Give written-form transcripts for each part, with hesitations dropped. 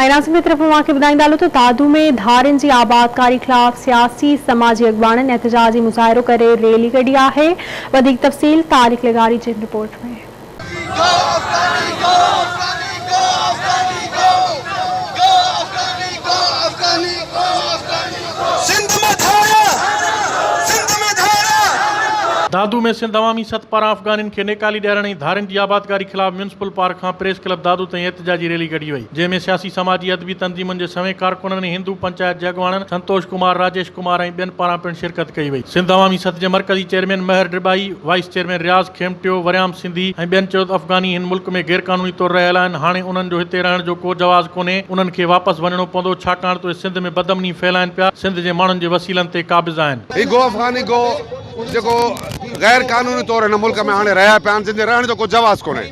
۽ ناظرين ٻئي طرف اوهان کي ٻڌائيندا هلون ته دادو ۾ ڌارين جي آبادڪاري خلاف سياسي سماجي اڳواڻن احتجاجي مظاهرو ڪري ريلي ڪڍي آهي وڌيڪ تفصيل طارق لغاري جي رپورٽ ۾. دادو ۾ سنڌ عوامي سٿ پاران افغانين کي نيڪالي ڏيارڻ ۽ ڌارين جي آبادڪاري خلاف ميونسپل پارڪ کان پريس ڪلب دادو تائين احتجاجي ريلي ڪڍي وئي، جنهن ۾ سياسي سماجي ادبي تنظيمن جي سوين ڪارڪنن ۽ هندو پنچائت جي اڳواڻن سنتوش ڪمار، راجيش ڪمار ۽ ٻين پاران پڻ شرڪت ڪئي وئي. سنڌ عوامي سٿ جي مرڪزي chairman Mehar Dabai, vice chairman Riaz Khemtio, Waryam Sindhi ۽ ٻين چيو ته افغاني هن ملڪ ۾ غيرقانوني طور رهيل آهن، هاڻي انهن جو هتي رهڻ جو ڪو جواز ڪونهي، انهن کي واپس وڃڻو پوندو، ڇاڪاڻ ته اهي سنڌ ۾ بدامني ڦهلائين پيا، سنڌ جي ماڻهن جي وسيلن تي قابض آهن. هي گو افغاني گو جيڪو غير قانوني طور هن ملڪ ۾ هاڻي رهيا پيا آهن جن جي رهڻ جو ڪو جواز ڪونهي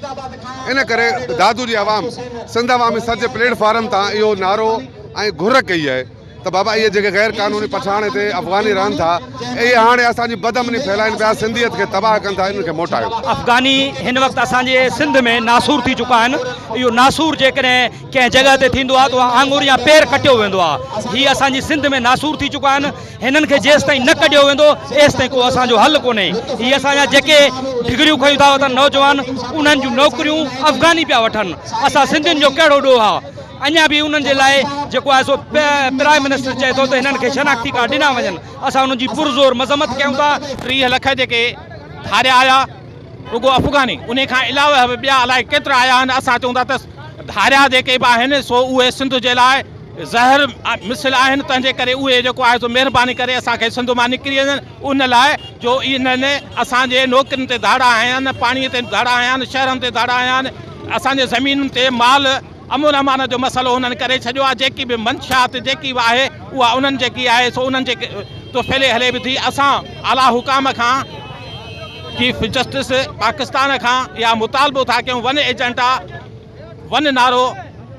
ان ڪري دادو جي عوام سنڌ عوامي سڏ جي پليٽ فارم تان اهو نعرو ۽ گهر ڪئي آهي ته بابا اهي جيڪي غير قانوني پٺاڻ هتي افغاني رهن ٿا اهي هاڻي اسان جي بدامني ڦهلائين پيا سنڌيت کي تباهه ڪن ٿا انهن کي موٽايو. افغاني هن وقت اسان جي سنڌ ۾ ناسور ٿي چڪا آهن اهو ناسور جيڪڏهن ڪنهن جڳهه تي ٿيندو آهي ته اها آڱر يا پير ڪٽيو ويندو آهي هي اسان جي سنڌ ۾ ناسور ٿي چڪا آهن هنن کي جيستائين نه ڪڍيو ويندو ايستائين ڪو اسان جو حل ڪونهي. هي اسان جا جيڪي ڊگريون کنيون ٿا وتن نوجوان انهن جون نوڪريون افغاني پيا وٺن. اسان سنڌين جو ڪهڙو ڏوهه آ. اڃا به انهن جي لاء جيڪو آهي سو پرائم منسٽر چئي ٿو ته هنن کي شناختي ڪارڊ ڏنا وڃن. اسان انهن جي پرزور مذمت ڪيون ٿا. 30 لک جيڪي ڌاريا آيا رڳو افغاني انهي کان علاوه به ٻيا الائي ڪيترا آيا آهن اسان چئون ٿا ته ڌاريا جيڪي به آهن سو اهي سنڌ جي لاء زهر مثل آهن تنهن جي ڪري اهي جيڪو آهي سو مهرباني ڪري اسان کي سنڌ مان نڪري وڃن ان لاء جو انهن اسان جي نوڪرين تي ڌاڙا هنيا آهن پاڻي تي ڌاڙا هنيا آهن شهرن تي ڌاڙا هنيا آهن اسان جي زمينن تي مال امن امان جو مسئلو انهن ڪري ڇڏيو آهي جيڪي به منشيات جيڪي به آهي اها انهن جيڪي آهي سو انهن جي توفيلي هلي به ٿي اسان اعليٰ حڪام کان چيف جسٽس پاڪستان کان اها مطالبو ٿا ڪيون ون ايجنٽا ون نعرو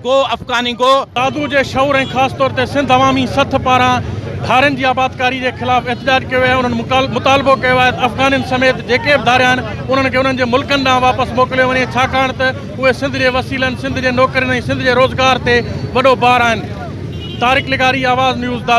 گو افغاني گو. دادو جي شعور ۽ خاص طور تي سنڌ عوامي سٿ پاران ڌارين جي آبادڪاري جي خلاف احتجاج ڪيو ويو آهي انهن مطالبو ڪيو آهي ته افغانين سميت جيڪي به ڌاريا آهن انهن کي انهن جي ملڪن ڏانهن واپس موڪليو وڃي ڇاڪاڻ ته اهي سنڌ جي وسيلن سنڌ جي نوڪرين ۽ سنڌ جي روزگار تي وڏو بار آهن طارق لغاري آواز نيوز دادو.